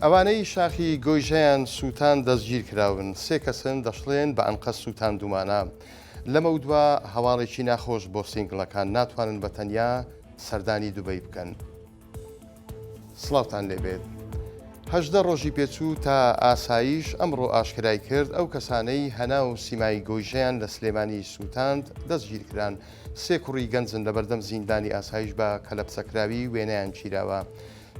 ئەوانەی شاخی گۆیژەیان سووتاند دەستگیرکراون، سێ کەسن، دەشڵێن بە ئەنقەست سووتاندوومانە. لەمەودوا هەواڵێکی ناخۆش بۆ سینگڵەکان، ناتوانن بە تەنیا سەردانی دوبەی بکەن. سڵاوتان لێبێت. 18 ڕۆژی پێچوو تا ئاسایش ئەمڕۆ ئاشکرای کرد ئەو کەسانەی هەناو سیمای گۆیژەیان لە سلێمانی سووتاند دەستگیرکران، سێ کوڕی گەنجن لەبەردەم زیندانی ئاسایش بە کەلەپچەکراوی وێنەیان گیراوە.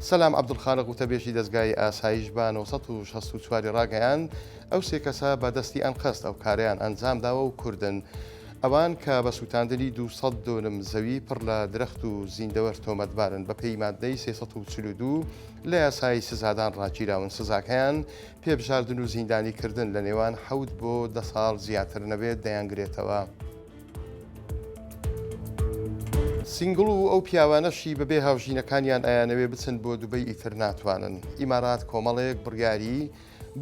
سەلام عەبدولخالق وتەبێژی دەزگای ئاسایش بە 964 ی ڕاگەیاند، ئەو سێ کەسە بە دەستی ئەنقەست ئەو کارەیان ئەنجامداوە و کوردن. ئەوان کە بە سووتاندنی 200 دۆنم زەوی پڕ لە درەخت و زیندەوەر تۆمەتبارن، بەپێی ماددەی 342 لە یاسای سزادان ڕاگیراون، سزاکەیان پێبژاردن و زیندانیکردن لە نێوان حەوت بۆ دە ساڵ زیاتر نەبێت دەیانگرێتەوە. سینگڵ و ئەو پیاوانەشی بەبێ هاوژینەکانیان ئەیانەوێ بچن بۆ دوبەی ئیتر ناتوانن. ئیمارات کۆمەڵێک بڕیاری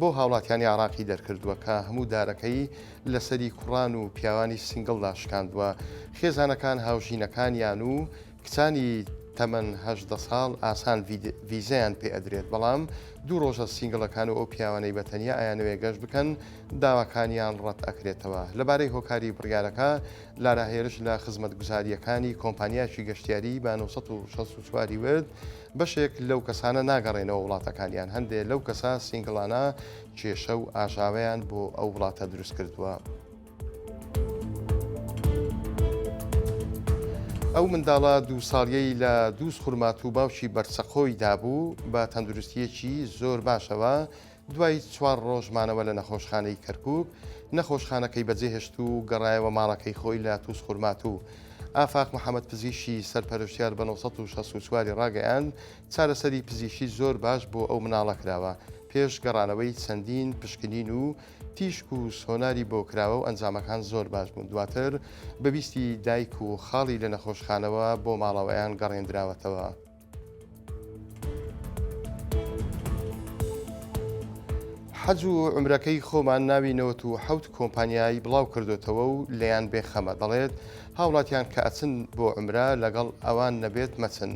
بۆ هاوڵاتیانی عراقی دەرکردووە کە هەموو دارەکەی لەسەری کوڕان و پیاوانی سینگڵدا شکاندووە. خێزانەکان هاوژینەکانیان و کچانی تەمەن 18 ساڵ ئاسان ڤیزەیان پێ ئەدرێت، بەڵام دوو ڕۆژە سینگڵەکان و ئەو پیاوانەی بە تەنیا ئەیانەوێ گەشت بکەن داواکانیان ڕەت ئەکرێتەوە. لەبارەی هۆکاری بڕیارەکە، لارا هێرش لە خزمەتگوزارییەکانی کۆمپانیایەکی گەشتیاری بە 964 ی وت، بەشێک لەو کەسانە ناگەڕێنەوە وڵاتەکانیان، هەندێ لەو کەسە سینگڵانە کێشە و ئاژاوەیان بۆ ئەو وڵاتە دروستکردووە. ئەو منداڵە دوو ساڵیەی لە دووز خورماتوو باوکی بەرچەقۆی دابوو بە تەندروستییەکی زۆر باشەوە دوای چوار ڕۆژ مانەوە لە نەخۆشخانەی کەرکوک، نەخۆشخانەکەی بەجێهێشت و گەڕایەوە ماڵەکەی خۆی لە توزخورماتوو. ئافاق محەمەد پزیشکی سەرپەرشتیار بە 964 ی ڕاگەیاند، چارەسەری پزیشکی زۆر باش بۆ ئەو مناڵە کراوە، پێش گەڕانەوەی چەندین پشکنین و تیشک و سۆناری بۆ کراوە و ئەنجامەکان زۆر باش بوون، دواتر بە ویستی دایک و خاڵی لە نەخۆشخانەوە بۆ ماڵەوەیان گەڕێندراوەتەوە. حەج و عومرەکەی خۆمان ناوی 97 کۆمپانیای بڵاو کردوتەوە و لێیان بێخەمە دەڵێت هاوڵاتیان کە ئەچن بۆ عومرە لەگەڵ ئەوان نەبێت مەچن.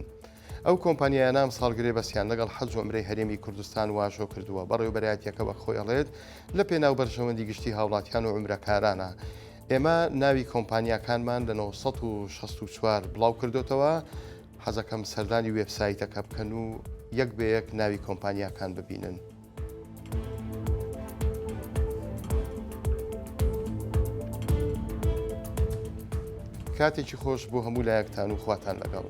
ئەو کۆمپانیایانە ئەمساڵ گرێبەستیان لەگەڵ حەج و عومرەی هەرێمی کوردستان واژۆ کردووە، بەڕێوەبەرایەتیەکە وەک خۆی ئەڵێت لە پێناو بەرژەوەندی گشتی هاوڵاتیان و عومرەکارانە. ئێمە ناوی کۆمپانیاکانمان لە 964 بڵاو کردۆتەوە، حەزەکەم سەردانی وێبسایتەکە بکەن و یەک بە یەک ناوی کۆمپانیاکان ببینن. کاتێکی خۆش بۆ هەموو لایەکتان و خواتان لەگەڵ.